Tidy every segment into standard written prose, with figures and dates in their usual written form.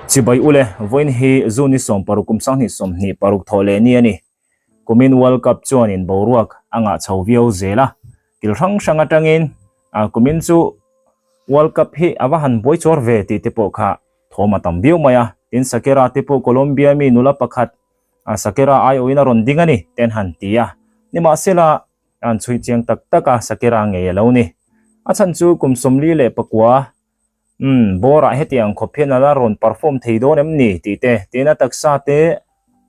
Chibai ule, vawiin hi June ni 16 kum 2026 thawh leh ni a ni. Kumin World Cup chuanin boruak a ngah chho viau zel a, kil hrang hrang atangin kumin chu World Cup hi a va han buai chawr ve tih te pawh kha thawm a tam viau mai a. Tin, Shakira te pawh Colombia mi nula pakhat Shakira aiawhin a rawn ding a ni te an han ti a. Nimahsela, a han chhui chiang tak tak a, Shakira ngei a lo ni. A chhan chu kum 44 Umm, bawrah hetiang khawp hian a la rawn perform thei dawn em ni? tih te, tiin a taksa te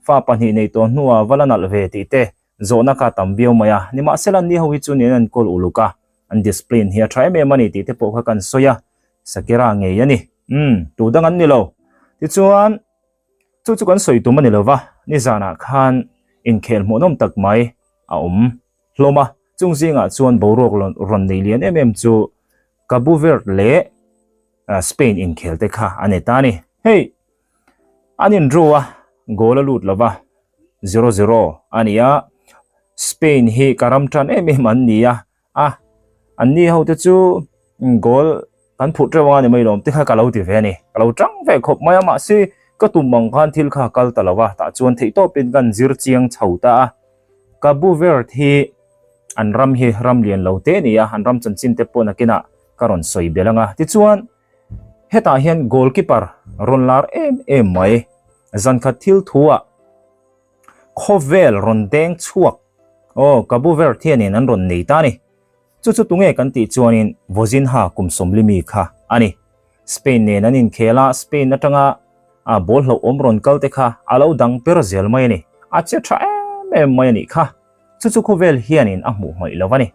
fa pahnih nei tawh hnuah va la nalh ve tih te zawhna kha a tam viau mai a. Nimahsela ni ho hi chu nen an kawl uluk a, an discipline hi a tha em em a ni tih te pawh kha kan sawi a, Shakira ngei a ni. Umm, tu dang an ni lo. Tichuan, chu chu kan sawi tum a ni lo va, nizanah khan inkhel hmuhnawm tak mai a awm. hlawm a, chung zingah chuan boruak rawn nei lian em em chu Cabo Verde leh Spain inkhel te kha a ni ta a ni. Hei, an in draw a, goal a lut lova, 0-0 a ni a, Spain hi ka ram tan em em an ni a, a, an ni ho te chu goal Kan phut reuh anga ni mai lawm te kha ka lo ti ve a ni. Ka lo tang ve khawp mai a, mahse ka tum ang khan thil kha a kal ta lo a, tah chuan theihtawpin kan zir chiang chho ta a. Cabo Verde hi an ram hi ram lian lo te a ni a, an ram chanchin te pawh nakinah ka rawn sawi belh ang a. Tichuan hetah hian goalkeeper rawn lar em em mai, zankhat thil thuah khawvel rawn deng chhuak, aw Cabo Verde hianin an rawn nei ta a ni. Chu chu tunge kan tih chuanin Vozinha kum sawmlimi kha a ni. Spain nen an inkhel a, Spain atanga a ball hlauhawm rawn kal te kha a lo dang per zel mai a ni. A che tha em em mai a nih kha. Chu chu khawvel hianin a hmuh hmaih lo a ni.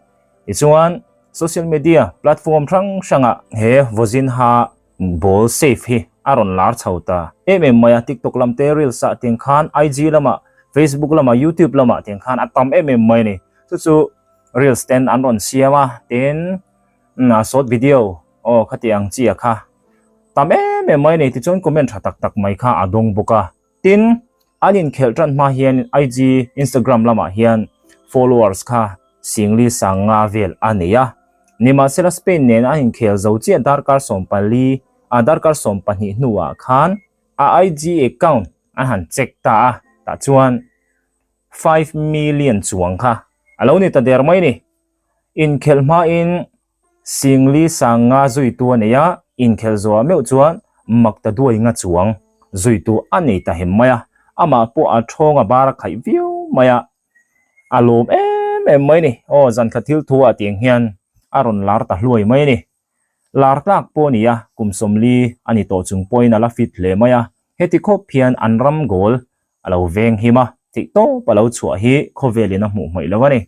Tichuan, social media platform hrang hrangah he Vozinha ball save hi a rawn lar chho ta em em mai a. TikTok lam te, Reels ah tiang khan, IG lamah, Facebook lamah, YouTube lamah tiang khan a tam em em mai a ni. Chu chu Reels ten an rawn siam a, tin short video aw khati ang chi a kha tam em em mai a ni. Tichuan comment tha tak tak mai kha a dawng bawk a. Tin, an inkhelh tan hma hian IG, Instagram lamah hian followers kha singli sanga vel a nei a. Nimahsela Spain nen an inkhel zo chiah darkar 14 a darkar 12 hnuah khan a IG account an han check ta a, tah chuan 5 million chuang kha a lo ni ta der mai ni. Inkhelh hmain singli sanga zuitu a nei a, inkhelh zuah meuh chuan mak ta duai nga chuang zuitu a nei ta hem mai a. Amah pawh a thawng a bar a khaih viau mai a, a lawm em em mai ni. Aw zankhat thil thu ah tiang hian a rawn lar ta hluai mai ni. Lar tlak pawh a ni a, kum 40 a ni tawh chung pawhin a la fit hle mai a. Heti khawp hian an ram goal a lo veng him a, theihtawp a lo chhuah hi khawvelin a hmuh hmaih lo a ni.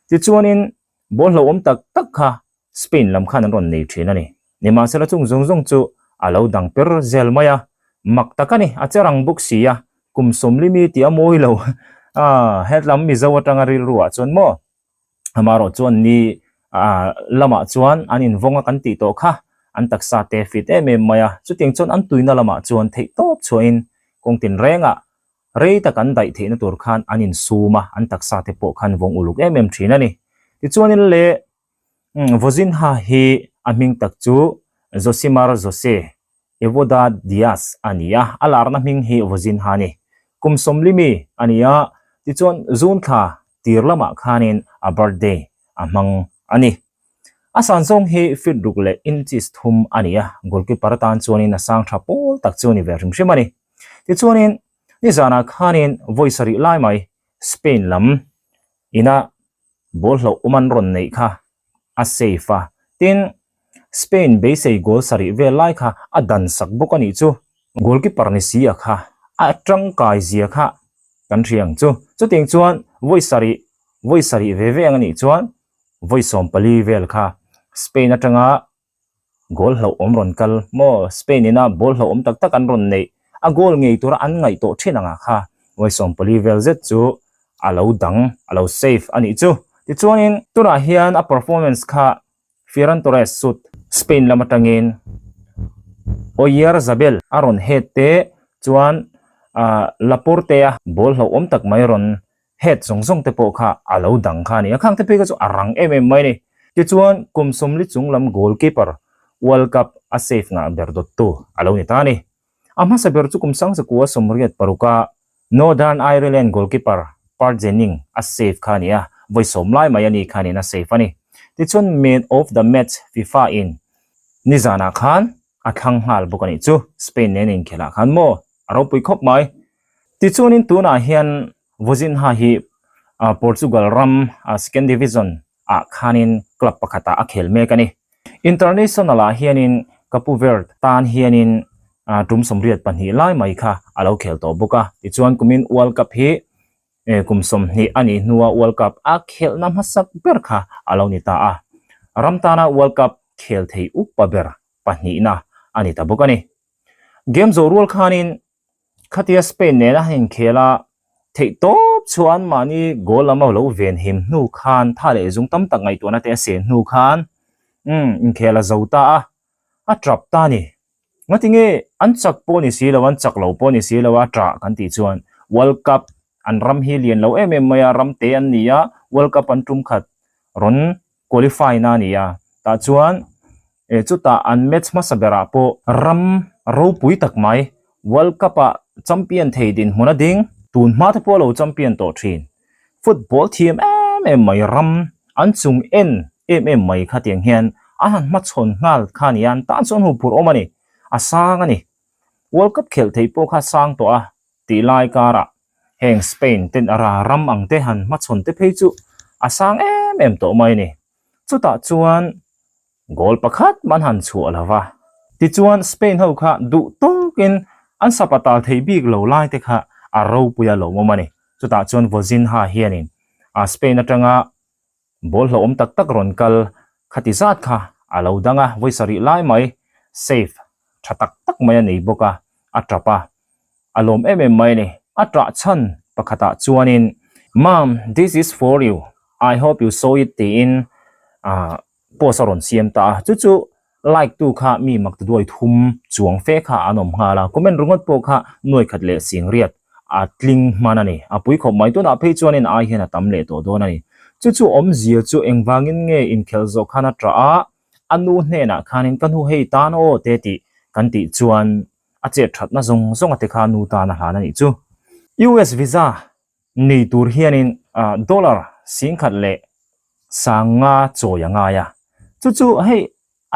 Tichuanin ball hlauhawm tak tak kha Spain lam khan an rawn nei thin a ni. Nimahsela chung zawng zawng chu a lo dang per zel mai a, mak tak a ni, a che rang bawk si a, kum 40 mi tih a mawi lo a, hetlam Mizo atanga rilru ah chuan maw Amaherawh chuan ni lamah chuan an invawng a kan tih tawh kha an taksa te fit em em mai a, chutiang chuan an tuina lamah chuan theih tawp chhuahin kawng tinrengah rei tak an daih theihna tur khan an insum a, an taksa te pawh khan vawng uluk em em thin a ni. Tichuanin le Vozinha hi a hming tak chu Josimar Jose Evoda Dias a ni a, a larna hming hi Vozinha a ni. Kum 40 mi a ni a, tichuan June thla tir lamah khanin a birthday a hmang a ni. A san zawng hi feet ruk leh inches thum a ni a, goalkeeper atan chuanin a sang tha pawl tak chu a ni ve hrim hrim a ni. Tichuanin nizanah khanin vawi sarih lai mai Spain lam ina ball hlauh awm an rawn neih kha a safe a, tin Spain beisei goal sarih vel lai kha a dan sak bawk a nih chu. Goalkeeper ni si a kha a tangkai zia kha kan hria ang chu. Chutiang chuan vawi sarih vawi sarih ve ve ang a nih chuan vawi 14 vel kha Spain atanga goal hlauhawm rawn kal maw Spain ina ball hlauhawm tak tak an rawn neih a goal ngei tura an ngaih tawh thin anga kha vawi 14 vel zet chu a lo dang a lo save a nih chu. Tichuanin tunah hian a performance kha Ferran Torres shoot Spain lam atangin Oyarzabal a rawn head te chuan Laporte a ball hlauhawm tak mai rawn head zawng zawng te pawh kha a lo dang kha a ni a, khang te phei kha chu a rang em em mai a ni. Tichuan kum 40 chung lam goalkeeper World Cup a save ngah ber dawttu a lo ni ta a ni. A hmasa ber chu kum 1986 a Northern Ireland goalkeeper Pat Jennings a save kha a ni a, vawi sawm lai mai a ni khanin a save a ni. Tichuan Man of the Match FIFA in nizanah khan a thlang nghal bawk a nih chu. Spain nen inkhelh ah khan maw a ropui khawp mai. Tichuanin tunah hian Vozinha hi Portugal ram second division ah khanin club pakhatah a khel mek a ni. International ah hianin Cape Verde tan hianin tum 82 lai mai kha a lo khel tawh bawk a. Tichuan kumin World Cup hi kum 20 a nih hnua World Cup a khelhna hmasak ber kha a lo ni ta a. Ram tana World Cup khel thei upa ber pahnihna a ni ta bawk a ni. Game zawh rual khanin Khatia Spain nena han inkhel a, theih tawp chuan mahni goal lama lo ven him hnu khan tha leh zung tam tak ngaihtuahna te a sen hnu khan umm inkhel a zo ta a, a trap ta a ni. Ngatinge an chak pawh ni si lo, an chak lo pawh ni si lo a trah kan tih chuan World Cup an ram hi lian lo em em mai a, ram te an ni a, World Cup an tum khat rawn qualify na a ni a, tah chuan E chutah an match hmasa berah pawh ram ropui tak mai World Cup ah champion thei dinhmun a ding, tun hma te pawh a lo champion tawh thin. Football thiam em em mai ram an chung en em em mai kha tiang hian an han hmachhawn nghal kha a ni a, an tan chuan huphurh awm a ni, a sang a ni. World Cup khelh theih pawh kha a sang tawh a tih lai karah heng Spain ten ram ang te han hmachhawn te phei chu a sang em em tawh mai a ni. Chutah chuan Goal pakhat man han chhuah lo va. Tichuan Spain ho kha duh tawkin an sapa tal thei bik lo lai te kha a ropui a lawmawm a ni. Chutah chuan Vozinha hianin a Spain atanga ball hlauhawm tak tak rawn kal khati zat kha a lo dang a, vawi sarih lai mai save tha tak tak mai a nei bawk a, a tap a, a lawm em em mai a ni. A tah chhan pakhatah chuanin Mom, this is for you, I hope you saw it tiin ah post a rawn siam ta a, chu chu like tu kha mi mak ta duai thum chuang fe kha an awm nghal a, comment ringawt pawh kha nuai khat leh sing riat a tling hman a ni, a pui khawp mai tunah phei chuanin ai hian a tam leh tawh dawn a ni. Chu chu awmzia chu engvangin nge inkhelh zawh khan a tah a, a nu hnenah khanin ka nu hei tan aw te tih kan tih chuan a chet thatna zawng zawng a te kha nu tan a hlan a nih chu. US visa nei tur hianin dollar 10,000 leh 5,000 chawi a ngai a, chu chu hei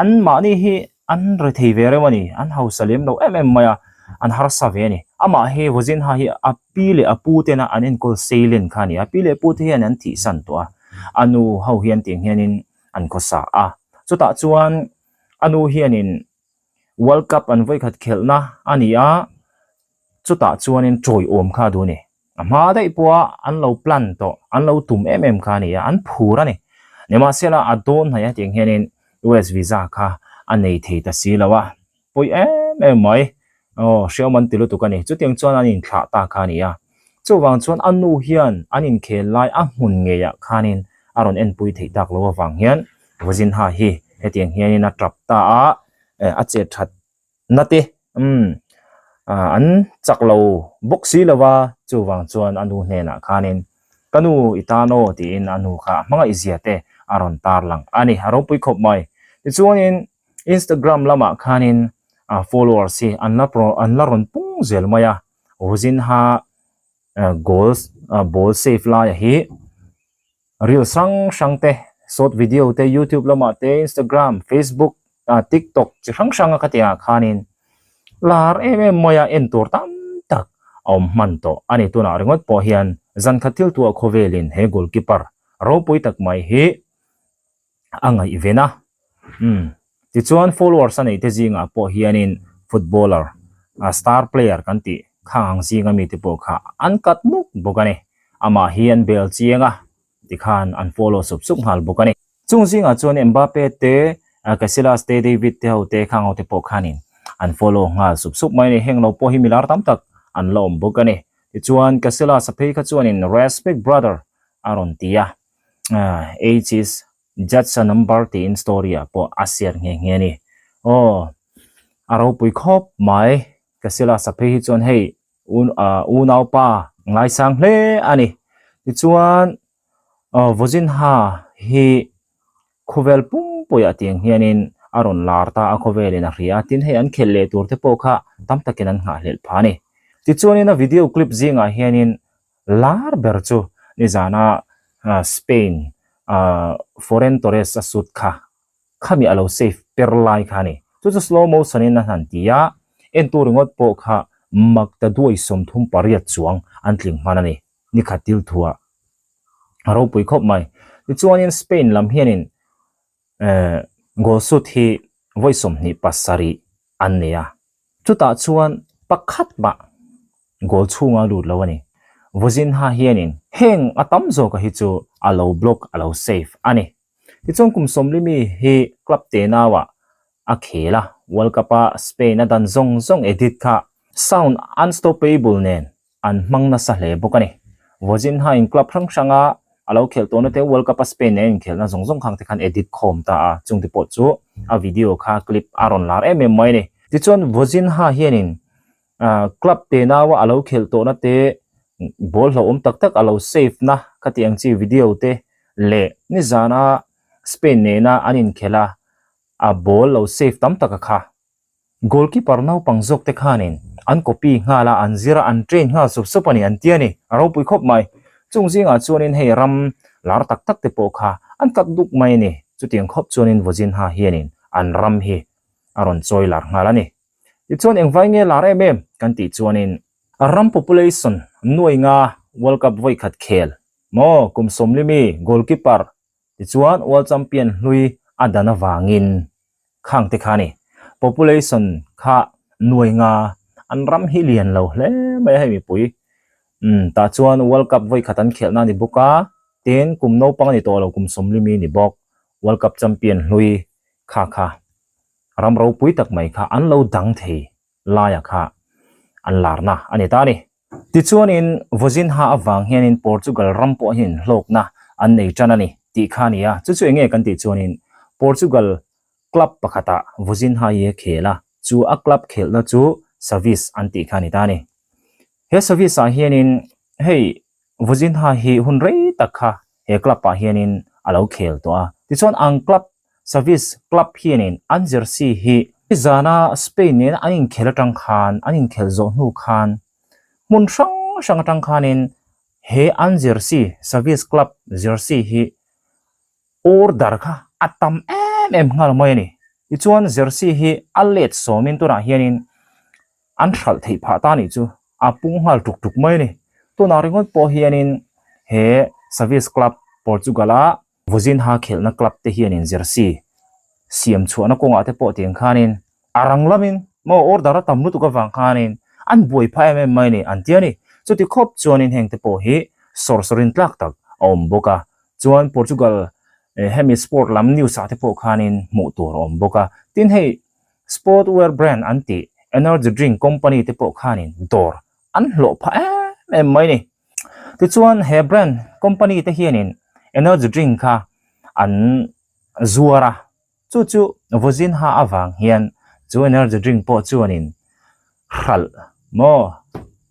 an mahni hi an re thei ve reuh a ni, an hausa lem lo em em mai a, an harsa ve a ni. Amah hi Vozinha hi a pi leh a pu tena an enkawl seilen kha a ni a, pi leh pu te hian an thihsan tawh a, a nu ho hian tiang hianin an khawsa a, chutah chuan a nu hianin World Cup an vawikhat khelhna a ni a, chutah chuanin tawiawm kha a duh a ni. A hma daih pawha an lo plan tawh, an lo tum em em kha a ni a, an phur a ni. Nimahsela a dawn hnaih a tiang hianin US visa kha a nei thei ta si lo a, pawi em em mai. Aw, hreawm an ti lutuk a ni. Chutiang chuan an inthlah ta kha a ni a. Chuvang chuan a nu hian an inkhel lai a hmun ngeiah khanin a rawn enpui theih tak lo avang hian Vozinha hi hetiang hianin a tap ta a, a chet that na te umm an chak lo bawk si lo va, chuvang chuan a nu hnenah khanin ka nu i tan aw tiin a nu kha a hmangaih zia te a rawn tarlang a ni, a ropui khawp mai. Tichuanin Instagram lamah khanin followers hi an la an la rawn pung zel mai a, Vozinha goals ball save laia hi Reel hrang hrang te, short video te, youtube lamah te, instagram, facebook, tiktok chi hrang hrang a khatiangah khanin lar em em mai a en tur tam tak a awm hman tawh a ni. Tunah ringawt pawh hian zan khat thil tuah khawvelin he goalkeeper ropui tak mai hi a ngaihven a, umm tichuan followers a neih te zingah pawh hianin footballer star player kan tih khang ang zinga mite pawh kha an cut nuk bawk a ni. Amah hi an bel chiang a tikhan an follow sup sup nghal bawk a ni. Chung zingah chuan Mbappe te, Casillas te, David te ho te khang ho te pawh khanin an follow nghal sup sup mai a ni. Heng lo pawh hi milar tam tak an la awm bawk a ni. Tichuan Casillas a phei kha chuanin Respect brother a rawn ti a, Age is just a number tiin story ah pawh a share nghe nghe a ni. Aw a ropui khawp mai Casillas a phei hi chuan hei unaupa ngaisang hle a ni. Tichuan Vozinha hi khawvel pumpuiah tiang hianin a rawn lar ta a khawvelin a hria a, tin hei an khelh leh tur te pawh kha tam takin an nghahhlelh phah a ni. Tichuanin a video clip zingah hianin lar ber chu nizana Spain Ferran Torres a shoot kha khami a lo save per lai kha a ni. Chu chu slow motion in a han ti a, entu ringawt pawh kha mak ta duai 38 chuang an tling hman a ni, nikhat til thuah a ropui khawp mai. Tichuanin Spain lam hianin goal shoot hi vawi 27 an nei a, chutah chuan pakhat mah goal chhunga lut lo a ni. Vozinha hianin heng a tam zawka hi chu a lo block a lo save a ni. Tichuan kum sawmlimi hi club te nauah a khel a, World Cup-a Spain a dan zawng zawng edit kha sound unstoppable nen an hmang nasa hle bawk a ni. Vozinha-in club hrang hranga a lo khelh tawhna te World Cup-a Spain nen a inkhelhna zawng zawng khang te khan edit khawm ta a, chungte pawh chu a video kha clip a rawn lar em em mai a ni. Tichuan Vozinha hianin Club te naua a lo khelh tawhna te, ball hlauhawm tak tak a lo save na khati ang chi video te leh nizana Spain nena an inkhelh a, a ball lo save tam tak a kha. Goalkeeper naupang zawk te khanin an copy nghal a, an zir a, an train nghal sup sup a ni an ti a ni, a ropui khawp mai. Chung zingah chuanin hei ram lar tak tak te pawh kha an kat duk mai a ni, chutiang khawp chuanin Vozinha hianin an ram hi a rawn chawi lar nghal a ni. Tichuan engvai nge lar em em kan tih chuanin ram population nuai nga World Cup vawi khat khel maw kum sawmlimi goalkeeper tichuan World Champion hlui a dan avangin khang te kha a ni. Population kha nuai nga an ram hi lian lo hle mai a hei mipui umm tah chuan World Cup vawi khat an khelhna a ni bawk a tin kum naupang a ni tawh lo kum sawmlimi ni bawk World Cup champion hlui kha kha Ram ropui tak mai kha an lo dang thei laia kha an larna a ni ta a ni. Tichuanin Vozinha avang hianin Portugal ram pawh hian hlawkna an nei tan a ni tih kha a ni a. Chu chu enge kan tih chuanin Portugal club pakhatah Vozinha hi a khel a, chu a club khelhna chu Savis an tih kha a ni ta a ni. He Savis ah hianin hei Vozinha hi hun rei tak kha he club ah hianin a lo khel tawh a. Tichuan ang club Service club hianin an jersey hi zana Spain nena an inkhelh atang khan, an inkhelh zawh hnu khan hmun hrang hrang atang khanin he an jersey, Service club jersey hi order kha a tam em em nghal mai a ni. Tichuan jersey hi a let sawmin tunah hianin an hralh theih phah ta nih chu a pung nghal tuk tuk mai a ni. Tunah ringawt pawh hianin he Service club Portugal-a Vozinha khelhna club te hianin jersey siam chhuahna kawngah te pawh tiang khanin a rang lamin maw order a tam lutuk avang khanin an buai phah em em mai a ni an ti a ni. Chuti khawp chuanin heng te pawh hi sawr sawrin tlak tak a awm bawk a. Chuan Portugal hemi sport lam news ah te pawh khanin hmuh tur a awm bawk a. Tin hei sport wear brand an tih energy drink company te pawh khanin dawr an hlawh phah em em mai a ni. Tichuan he brand company te hianin energy drink kha an zuar a, chu chu Vozinha avang hian chu energy drink pawh chuanin hralh maw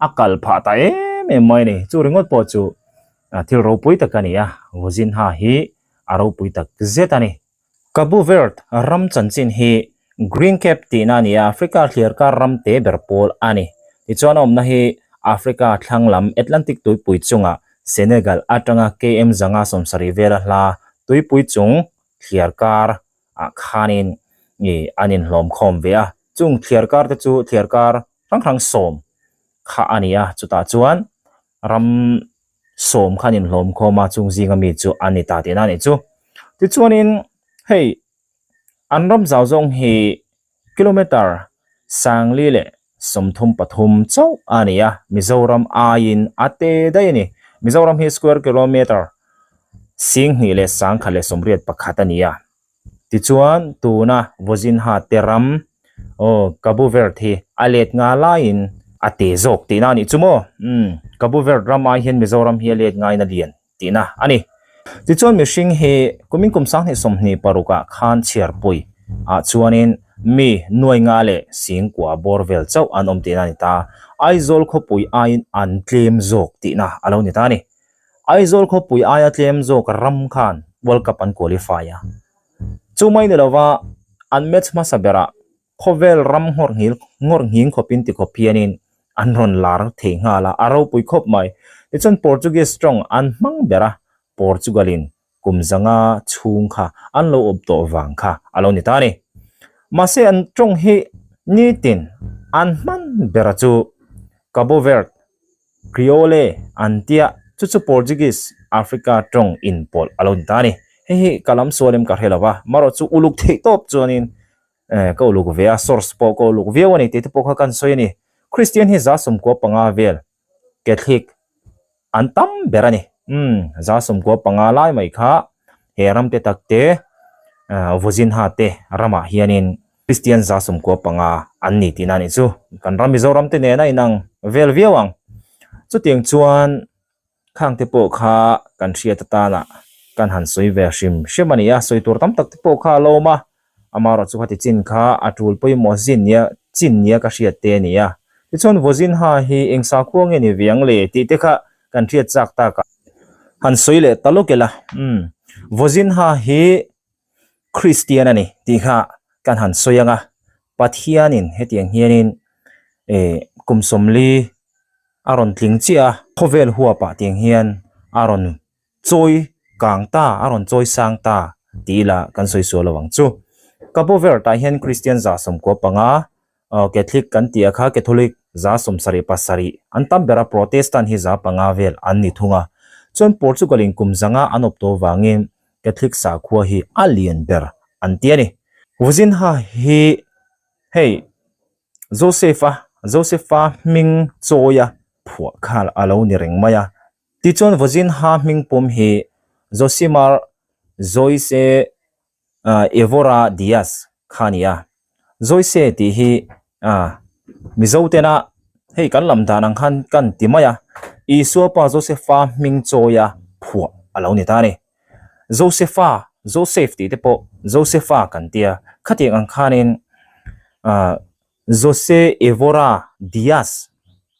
a kal phah ta em em mai a ni. Chu ringawt pawh chu thil ropui tak a ni a, Vozinha hi a ropui tak zet a ni. Cabo Verde ram chanchin hi Green Cape tihna a ni a, Africa thliarkar ram te ber pawl a ni. Tichuan a awmna hi Africa thlang lam Atlantic tuipui chungah Senegal atanga KM zanga 70 vela hla tuipui chung thliarkar ah khanin ih an inhlawm khawm ve a. Chung thliarkar te chu thliarkar hrang hrang sawm kha a ni a, chutah chuan ram sawm khan inhlawm khawm a, chung zinga mi chu a ni ta tihna a nih chu. Tichuanin hei an ram zau zawng hi kilometer 1033 chauh a ni a, Mizoram aiin a te daih a ni. Mizoram hi square kilometer 2181 a ni a. Tichuan, tuna Vozinha te ram, aw, Cabo Verde hi a let nga laiin a te zawk tihna a nih chu maw? Umm, Cabo Verde ram ai hian Mizoram hi a let ngaiin a lian tihna a ni. Tichuan mihring hi kumin kum 2026 ah khan chhiarpui ah chuanin mi nuai nga leh singkua bawr vel chauh an awm tihna a ni ta. Aizawl khawpui aiin an tlem zawk tihna a lo ni ta a ni. Aizawl khawpui aia tlem zawk ram khan World Cup an qualify a. Chu mai ni lova An match hmasa berah khawvel ram nghawr nghil nghawr nghing khawpin ti khawp hianin an rawn lar thei nghal a, a ropui khawp mai. Tichuan Portuguese tawng an hmang ber a, Portugal-in kum zanga chhung kha an lo awp tawh vang kha a lo ni ta a ni. Mahse an tawng hi nitin an hman bera chu Cabo Verde Creole an tia, chu chu Portuguese Africa tawng inpawlh a lo ni ta a ni. Hei hi ka lam sual em ka hre lo va, marawh chu uluk theih tawp chuanin ka uluk ve a, source pawh ka uluk viau a ni tih te pawh kha kan sawi a ni. Christian hi 95 vel Catholic an tam ber a ni. Umm, 95 lai mai kha he ram te tak te Vozinha te ramah hianin Kristian 95 an ni tihna a nih chu. Kan ram Mizoram te nen a inang vel viau ang. Chutiang chuan khang te pawh kha kan hriat atana kan han sawi ve hrim hrim a ni a, sawi tur tam tak te pawh kha a lo awm a, amaherawh chu khati chin kha a tul pawimawh zin nia chin nia ka hriat te a ni a. Tichuan Vozinha hi eng sakhua nge ni ve ang le tih te kha kan hriat chak tak a. Han sawi leh ta lawk ila, umm Vozinha hi Kristian a ni tih kha kan han sawi ang a, Pathianin hetiang hianin eh kum 40 a rawn tling chiah a, khawvel huapah tiang hian a rawn chawi kang ta, a rawn chawi sang ta tih ila kan sawi sual lo ang chu. Cabo Verde-ah hian Kristian 95 Catholic kan tih a kha Catholic 77 an tam ber a, Protestant hi 5% vel an ni thung a. Chuan Portugal in kum zanga an awp tawh vangin Catholic sakhua hi a lian ber an ti a ni. Vuzinha hi hei Joseph-a, Joseph-a hming chawia phuah kha a lo ni reng mai a. Tichuan Vuzinha hming pum hi Josimar Joyce Evora Dias kha a ni a. Joyce tih hi Mizo tena hei kan lam dan ang khan kan ti mai a, Isua pa Josepha hming chawia phuah a lo ni ta a ni. Josepha, Joseph tih te pawh Josepha kan ti a, khatiang ang khanin Jose Evora Dias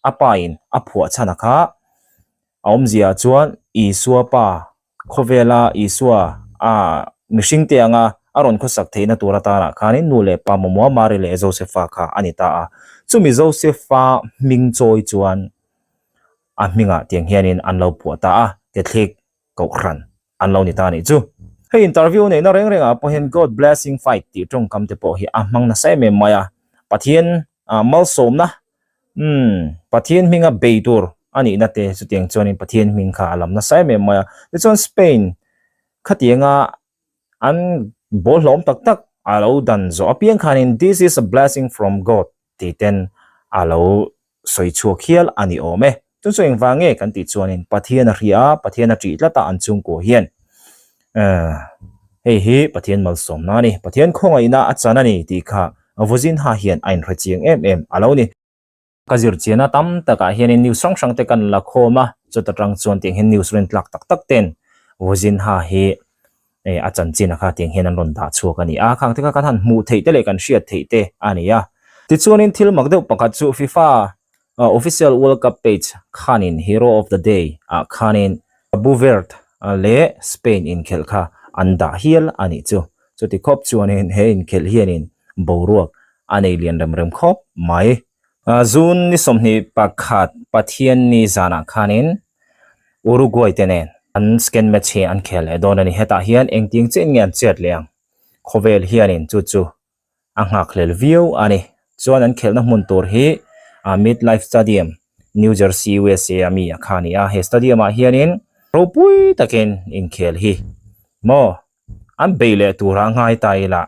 a pain a phuah chhan a kha a awmzia chuan Isua pa Khawvela Isua a mihringte anga a rawn khawsak theihna tur atanah khanin nu leh pa mamawha Mari leh Josefa kha a ni ta a. Chumi Josefa hming chawi chuan a hmingah tiang hianin an lo phuah ta a, Catholic Kohhran an lo ni ta a nih chu. Hei interview neihna reng rengah pawh hian God blessing fight tih tawngkam te pawh hi a hmang nasa em em mai a, Pathian malsawmna Umm, Pathian hminga bei tur a nihna te chutiang chuanin Pathian hming kha a lam nasa em em mai a. Tichuan Spain khatianga an ball hlawm tak tak a lo dan zawh apiang khanin This is a blessing from God tih ten a lo sawi chhuak hial a ni awm e. Chu chu engvang nge kan tih chuanin Pathian a hria a, Pathian a ṭih tlat a an chhungkua hian. Ehh, hei hi Pathian malsawmna a ni, Pathian khawngaihna a chan a ni tih kha Vuzinha hian a inhre chiang em em a lo ni. Ka zir chiana tam takah hianin news hrang hrang te kan la khawm a, chuta tang chuan tiang hian news rin tlak tak tak ten Vuzinha hi a chanchin a kha tiang hian an rawn dah chhuak a ni a, khang te kha kan han hmuh theih te leh kan hriat theih te a ni a. Tichuanin thil mak deuh pakhat chu FIFA Official World Cup page khanin Hero of the Day ah khanin Cabo Verde leh Spain inkhelh kha an dah hial a nih chu. Chuti khawp chuanin he inkhelh hianin boruak a nei lian rem rem khawp mai. June ni 21 Pathianni zanah khanin Uruguay te nen an second match hi an khel leh dawn a ni. Hetah hian engtiang chiah in nge an chet leh ang? Khawvel hianin chu chu a nghakhlel viau a ni. Chuan an khelhna hmun tur hi MetLife Stadium, New Jersey, USA a mi a kha a ni a. He stadium ah hianin ropui takin inkhel hi maw an bei leh tura ngai ta ila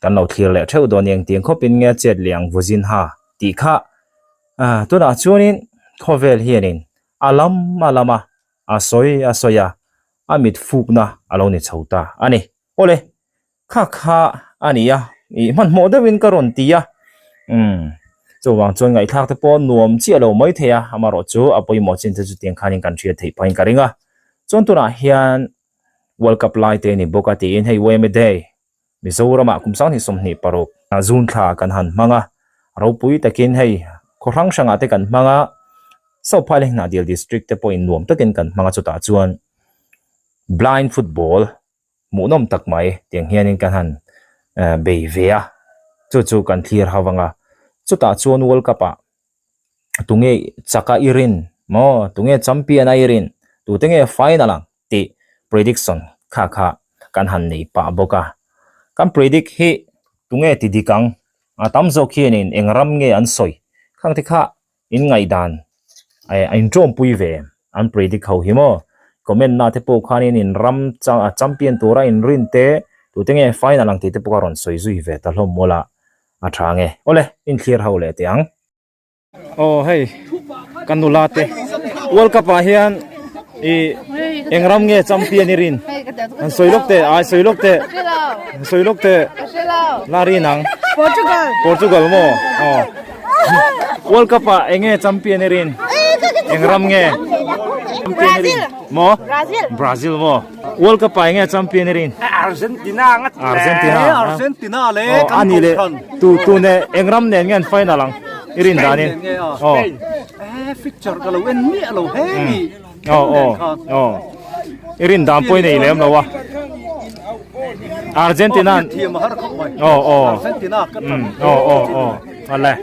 kan lo thlir leh theuh dawn eng tiang khawpin nge chet leh ang vuzin ha tih kha tunah chuanin khawvel hianin a lam a lam a, a sawi a sawi a, a mit fukna a lo ni chho ta a ni. Awle, kha kha a ni a, ih hmanhmawh deuhin ka rawn ti a, umm chuvang chuan ngaihthlak te pawh nuam chiah lo mai thei a, amaherawh chu a pawimawh chin te chu tiang khanin kan hriat theih pahin ka ring a, chuan tunah hian World Cup lai te a ni bawk a tiin hei YMA Day Mizoramah kum 2026 June thla kan han hmang a, ropui takin hei khaw hrang hrangah te kan hmang a, South Phai leh Hnahdial District te pawhin nuam takin kan hmang a chutah chuan Blind Football hmuhnawm tak mai tiang hianin kan han Bei ve a, chu chu kan thlir ho ang a, chutah chuan World Cup ah tunge chak a i rin maw, tunge champion a i rin, tute nge final ang tih prediction kha kha kan han nei pah bawk a, kan predict hi tunge ti dik ang, a tam zawk hianin eng ram nge an sawi khang te kha In ngaihdan a inṭawmpui ve em? An predict ho hi maw? Comment na te pawh khanin in ram champion tura in rin te, tute nge final ang tih te pawh a rawn sawi zui ve ta hlawm mawl a, a tha nge. Awle, in thlir ho leh teh ang. Aw hei, ka nula te World Cup ah hian i eng ram nge champion i rin? An sawi lawk teh, ai sawi lawk teh. Sawi lawk teh. La rin ang. Portugal. Portugal maw? Aw. World Cup ah enge champion i rin? Eng ram nge? Brazil. Maw? Brazil. Brazil maw? World Cup ah enge champion i rin? Argentina ngat le. Argentina. Argentina le oh, kan ani le tu tu ne eng ram nen nge an final ang? I rin dan in. Oh. Eh picture ka lo en mi lo he ni. Aw aw aw i rin dan pawh i nei lem lo a Argentina aw aw Argentina ka mm aw aw aw ale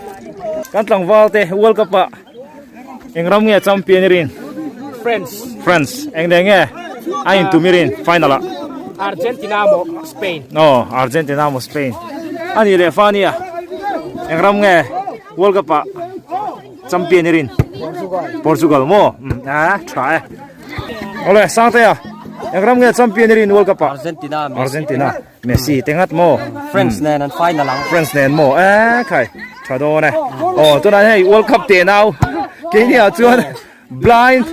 kan tlangval te World Cup ah eng ram nge champion i rin France France eng ne nge a in tum i rin final ah Argentina mo Spain aw Argentina mo Spain ani leh fa ania eng ram nge World Cup ah Champion i rin Portugal maw a tha e Awle Sangtea eng ram nge champion i rin World Cup ah Argentina Argentina Messi te ngat maw France nen an final ang France nen maw e khai tha dawn e aw tunah hei World Cup te nau keini ah chuan blind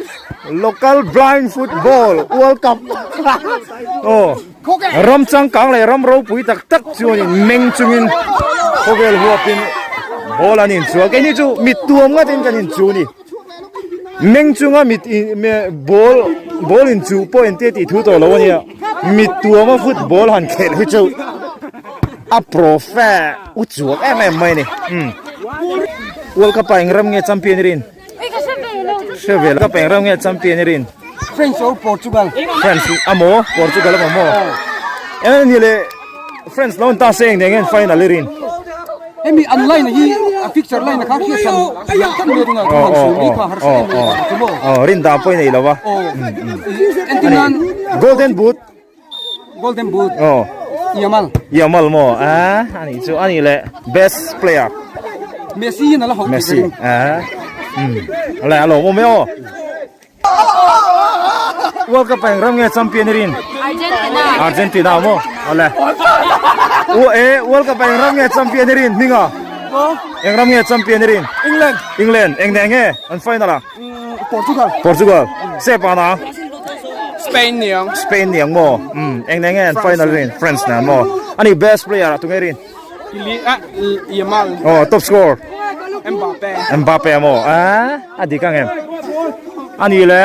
local blind football World Cup aw Ram changkang leh ram ropui tak tak chuanin meng chungin khawvel huapin ball an inchual. Keini chu mit tuam ngatin kan inchu a ni. Meng chunga mit ball ball inchuh pawh entir tih thu tawh lo a nia. Mit tuama football han khelh hi chu a profe u chuak em em mai a ni. World Cup ah eng ram nge champion i rin? Hre ve lo. Ka peng reuh nge champion i rin? France or Portugal. France amo Portugal amo mo. Eng ni le France lo ta se eng ngen final i rin. Emi an line hi a picture line kha khi san kan me dunga kan su ni kha har sa me chu mo. Oh rin da poi nei lova. Oh. Entinan Golden boot Golden boot. Oh. Yamal. Yamal mo. Ah, ani chu ani le best player. Messi na la ho. Messi. Ah. Hmm. Ale alo mo me o. World Cup ang ram nge champion rin. Argentina. Argentina mo. Ale. U e World Cup ang ram nge champion rin minga. Eng ram nge champion rin. England. England eng ne nge an final a. Portugal. Portugal. Se pa na. Spain niang. Spain niang mo. Um, eng nge an final rin. France na mo. Ani best player tu nge rin. Ili a Yamal. Oh, top score. Mbappe. Mbappe mo. Ah, adi ka ngem. Ani le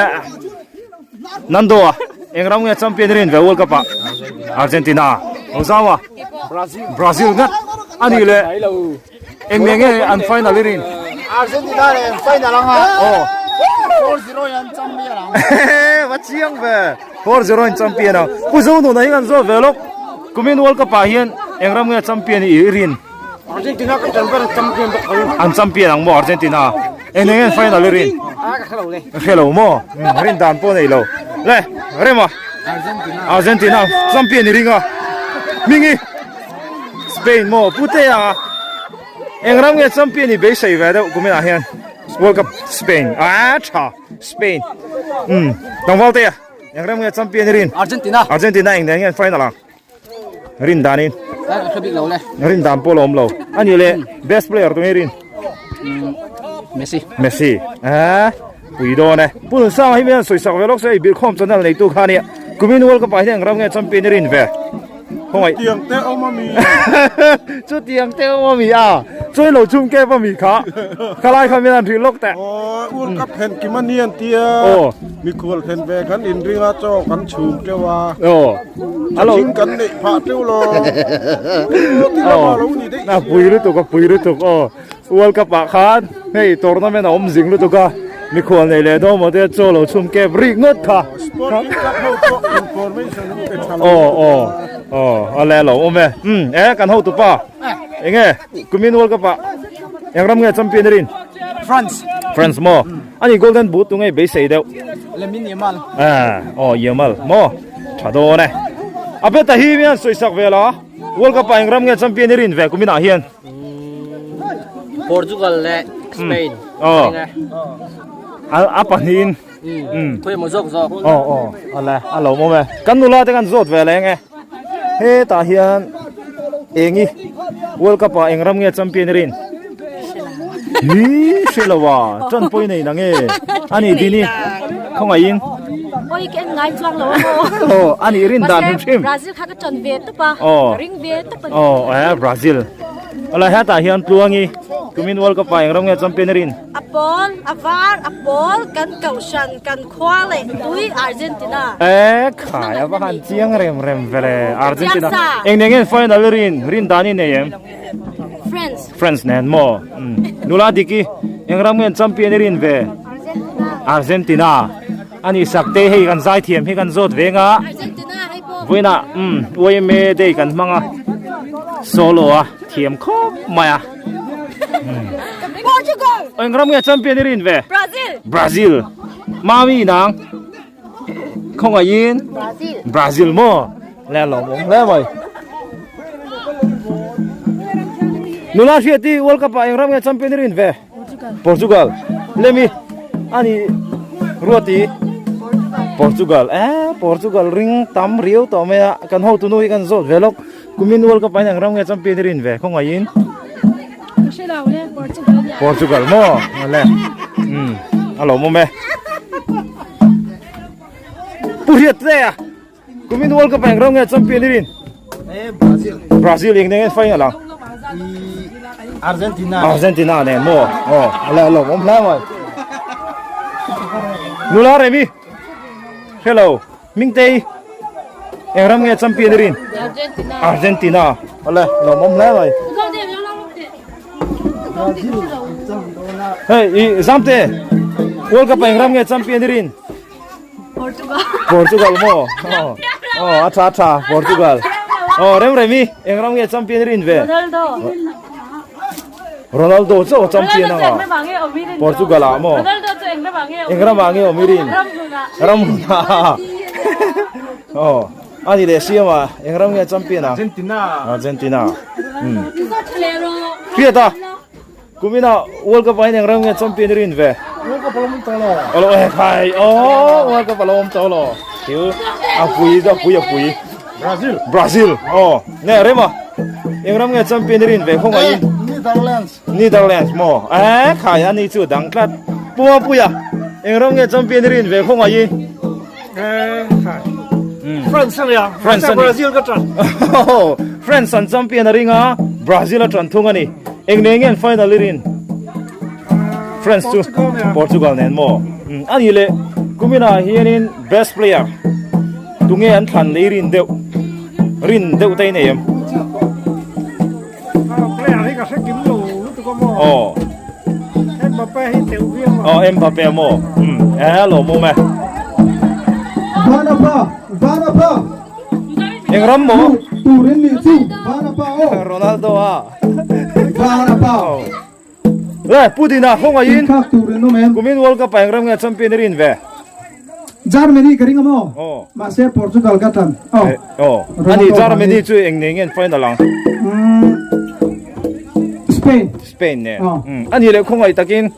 Nando a eng ram nge champion rin ve World Cup a Argentina. Ozawa. Brazil. Brazil ngat. Ani le Eng nge nge an final i rin? Argentina leh an final anga. Aw. 4-0 in an champion ang. Va chiang ve. 4-0 in champion ang. Pu Zo nuna hi kan zawt ve lawk. Kumin World Cup ah hian eng ram nge champion i rin? Argentina ka tan ber champion bawk tho. An champion ang maw Argentina? Eng nge nge an final i rin? A ka hrelo le. Hrelo maw? Rin dan pawh nei lo. Le, Rema. Argentina. Argentina champion i ring a. Hmingi. Spain maw Putea eng ram nge champion i beisei ve deuh kuminah hian World Cup Spain a tha Spain um tlangval te eng ram nge champion i rin Argentina Argentina eng nen nge final ang rin danin rin dan pawh la awm lo ani le best player tu nge rin Messi Messi a pui dawn e Pu Nunsanga hi mian sawisak ve lawk se Birkhawm channel neitu kha ania kumin World Cup ah hian eng ram nge champion i rin ve Khawngaih. Chutiang te awm a mi. Chutiang te awm a mi a. Chuai lo chhung kep a mi kha. Khalai kha min an hrilh lawk teh. Aw, World Cup hen kim a ni an tia. Aw. Mikhual thlen ve kan inring a chaw kan chhum teuh a. Aw. Alo. Thing kan neih phah teuh lo. Ti lama lo ni daih. A pui lutuk a pui lutuk aw. World Cup ah khan hei tournament a awm zing lutuk a. Mikhual nei leh dawn maw te chaw lo chhum kep rik ngawt kha. Sporting club ho pawh information an pe tha lo. Aw aw aw a le lo awm e. Um e kan hotu pa. Enge kumin World Cup ah eng ram nge champion rin? France. France maw? Ani golden boot tu ngei beisei deuh. Lamine Yamal. Ah aw Yamal maw? Tha dawn e. A beta hi mian sawisak ve la. World Cup ah eng ram nge champion i rin ve kumin ah hian? Portugal leh Spain. Aw. A pahnihin. Khawi emaw zawk zawk. Aw aw a le a lo awm e. Kan nula te kan zawt ve leng e. Hetah hian engi World Cup ah eng ram nge champion i rin? Hi hre lo a tan pawh i nei nang e. Ani dini khawngaihin. Oi ka en ngai chuang lo a maw. Aw ani rin dan hrim hrim. Brazil kha ka tan ve tawp a. Aw. Ka ring ve tawp a ni. Aw eh Brazil. Awlai hetah hian Tluangi kumin World Cup ah eng ram nge champion i rin? A pawl, a var, a pawl, kan kohhran, kan khua leh tui Argentina. E khai a va han chiang rem rem ve le Argentina. Eng nen nge final i rin? Rin dan i nei em? France. France nen maw? Nula Diki eng ram nge champion i rin ve? Argentina. Argentina. Ani Sakte hei kan zaithiam hi kan zawt ve nga. Argentina hei pawh. Vawiinah YMA day kan hmang a solo a thiam khawp mai a. Portugal. Eng ram nge champion i rin ve? Brazil. Brazil. Mami nang khawngaihin Brazil. Brazil maw? Le lawm awm hle mai. Nula hriati World Cup ah eng ram nge champion i rin ve? Portugal. Lemi ani Ruati Portugal. Eh Portugal ring tam riau tawh mai a kan hotu nu hi kan zawt ve lawk kumin World Cup ah hian eng ram nge champion i rin ve khawngaihin Portugal maw le a lawmawm e Pu Hriat te a Kumin World Cup eng ram nge champion i rin? Brazil. Brazil eng nge final ang? Argentina. Argentina nen maw? Aw, ala lawm awm hle mai. Nula Remi. Hello. Mingtei. Eng ram nge champion i rin? Argentina. Argentina. Ala lawm awm hle mai. Hey, i Zamte. World Cup eng ram nge champion i rin? Portugal. Portugal maw? Aw, aw, a tha a tha, Portugal. Aw, rem rem i, eng ram nge champion rin ve? Ronaldo. Ronaldo chu champion anga. Portugal ah maw? Ronaldo chu eng ram ah nge? Eng ram ah nge awm i rin? Ram hmun ah. Ram hmun ah. Aw, ani leh siam ah, eng ram nge champion ah? Argentina. Argentina. Hriat a. Kumina World Cup ah hian eng ram nge champion i rin ve? World Cup a lo awm tawh lo. A lo e khai aw World Cup a lo awm tawh lo. Thil a pui a pui a pui. Brazil. Brazil aw nge rem a. Eng ram nge champion i rin ve khawngaih in? Netherlands. Netherlands maw? E khai ani chu dang tlat. Pua puia eng ram nge champion i rin ve khawngaih in? E khai. France a nia. France a ni. Brazil ka tan. France an champion a ring a Brazil a tan thung a ni. Eng nen nge an final i rin? France chu Portugal nen maw? A nih leh kuminah hianin best player tunge an thlan lei rin deuh rin deuh te i nei em? Player hi ka hre kim lo lutuk a maw? Aw. Mbappe hi teuh viau a. Aw Mbappe maw? E lawmawm e. Vanapa! Vanapa! Eng ram maw? Turin nih chu Vanapa aw. Ronaldo a. Vanapa. Le Putin a khawngaih in Thlak turin awm em? Kumin World Cup ah eng ram nge champion i rin ve? Germany ka ring a maw? Aw. Mahse Portugal ka tan. Aw. Aw. Ani Germany chu eng nei nge an final ang? Spain. Spain nen. Ani leh khawngaih takin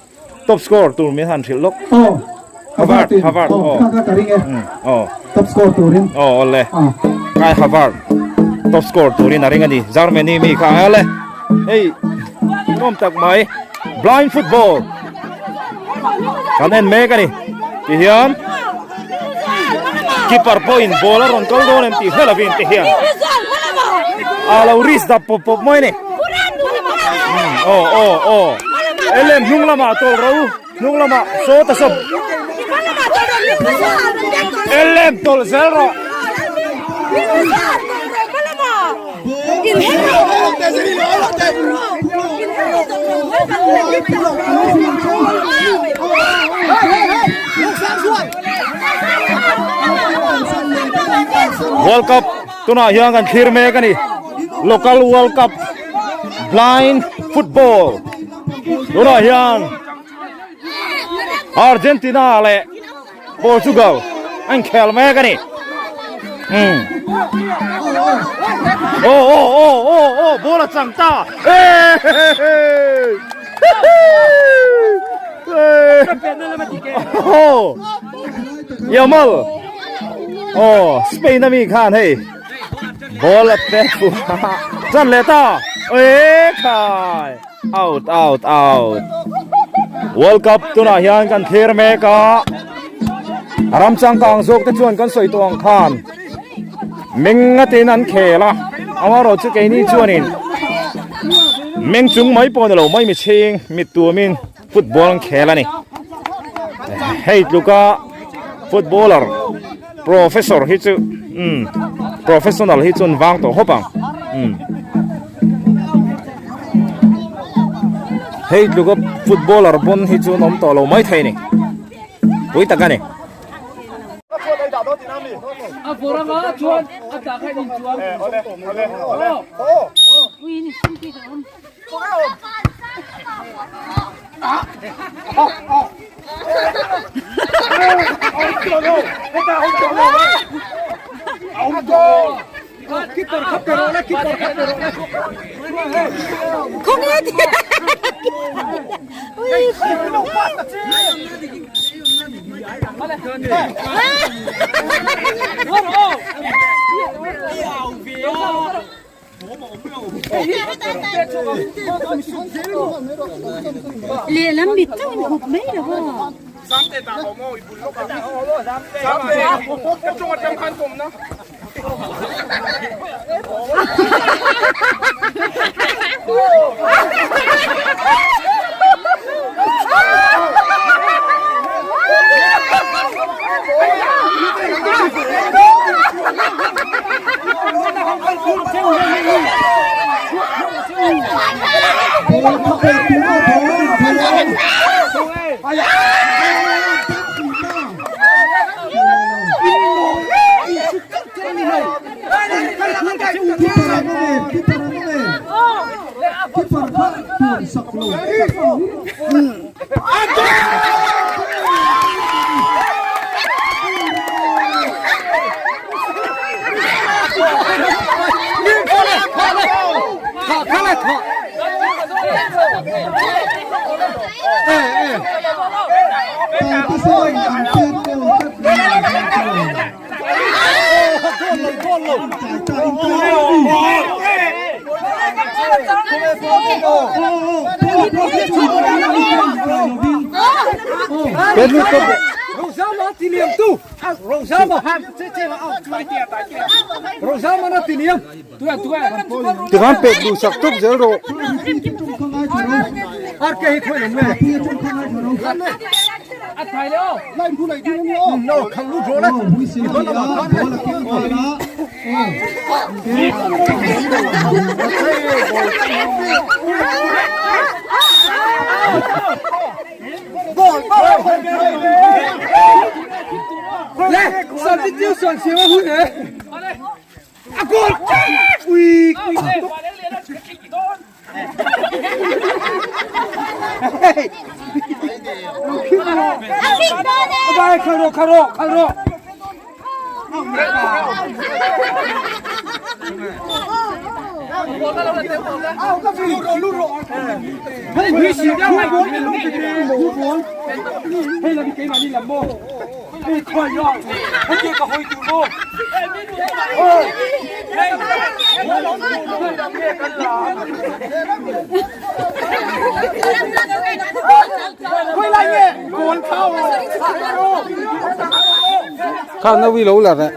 Top score tur min han hrilh lawk. Aw. Havard, Havard. Aw, kha kha ka ring e. Aw. Top score turin. Aw, awle. Kai Havard top score turin a ring a ni. Germany mi kha awle. Hei, nuam tak mai. Blind football. Kan en mek a ni. Ti hian keeper pawhin ball a rawn kal dawn em tih hre lovin ti hian a lo risk dap pawp pawp mai a ni. Aw aw aw elem hnung lamah tawlh ro hnung lamah saw ta sawp elem tawlh zel rawh. World Cup tunah hian kan thlir mek a ni. Local World Cup Blind Football tunah hian Argentina leh Portugal an khel mek a ni. Hmm. Oh oh oh oh oh ball a chang ta. Hey! Oh Yamal Oh Spain ami khan hei ball a pet fu chan leh ta e khai out out out World Cup tunah hian kan thlir mek a ram changkang zawk te chuan kan sawi tawh ang khan Meng ngatin an khel a, amaherawh chu keini chuanin meng chung mai pawh ni lo mai michhing mit tumin football an khel a ni. Hei tluka footballer professor hi chu um professional hi chuan vang tawh hawp ang um hei tluka footballer bon hi chu an awm tawh lo mai thei a ni pui tak a ni. Lehlam mit chauhin hup mai lo va. Tikhan pek duh sak tawp zel rawh. Kha na wi lo la ve.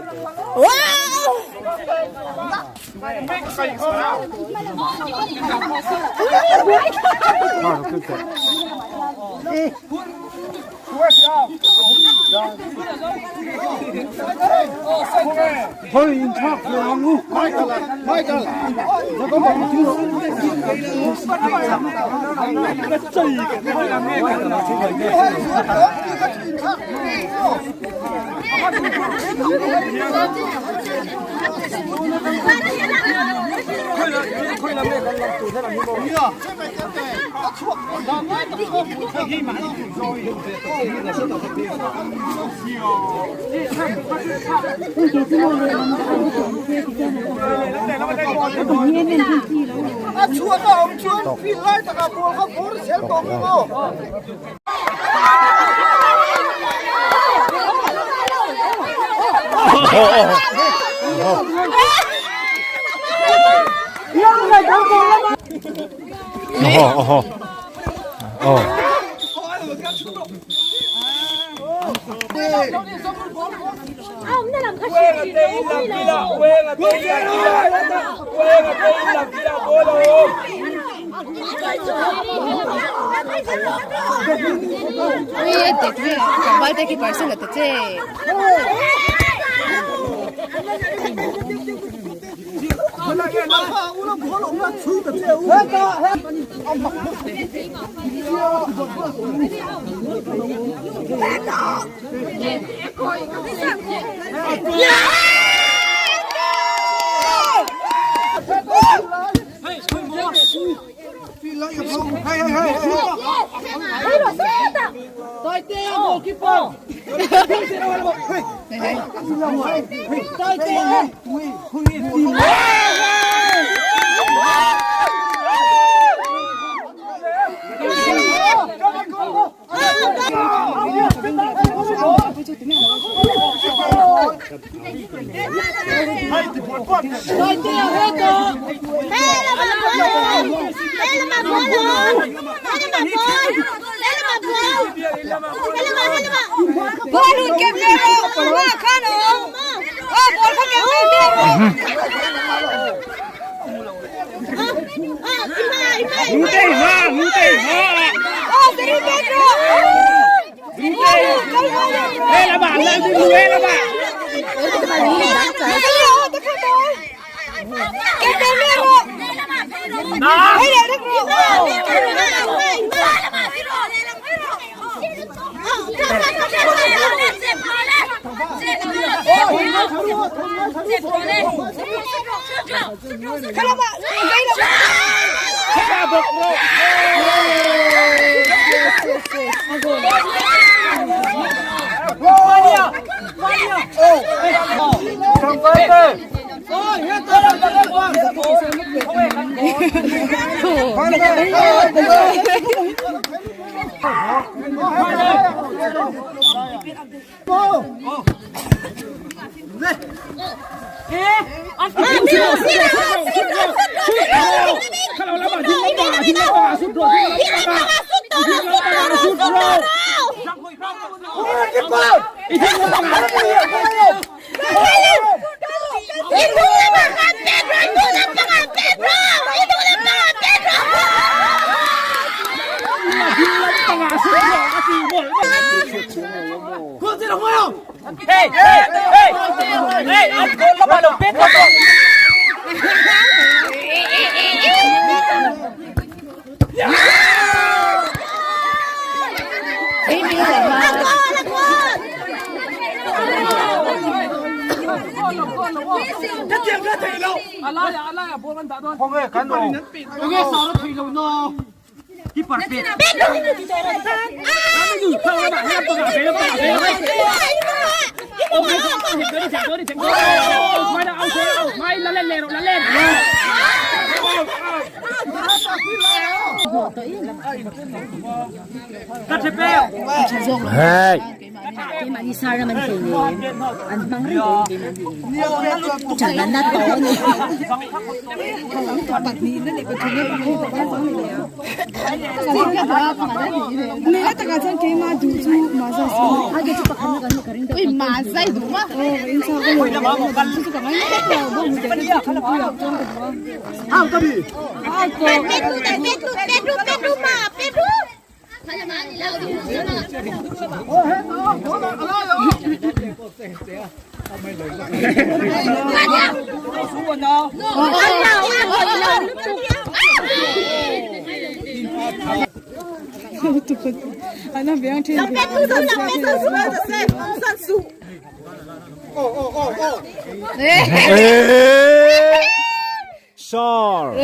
Sir.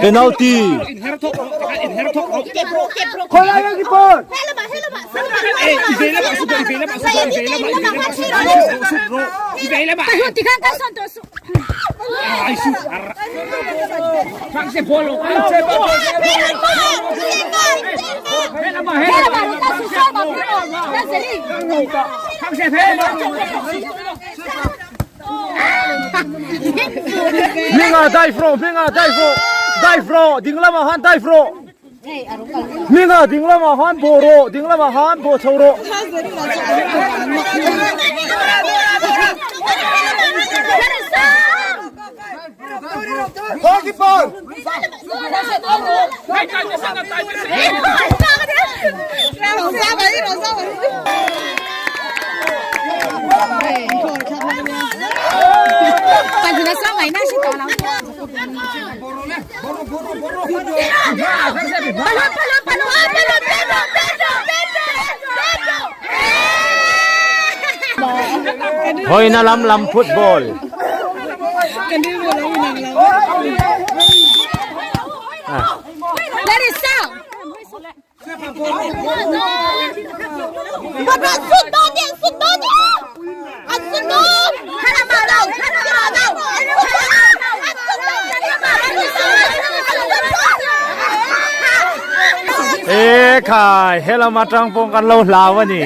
Penalty. Hminga dive rawh hminga dive rawh dive rawh ding lamah khan dive rawh hminga ding lamah khan bawh rawh ding lamah khan bawh chho rawh. Hawina lam lam football. E khai helam atang pawh kan lo hlau a ni.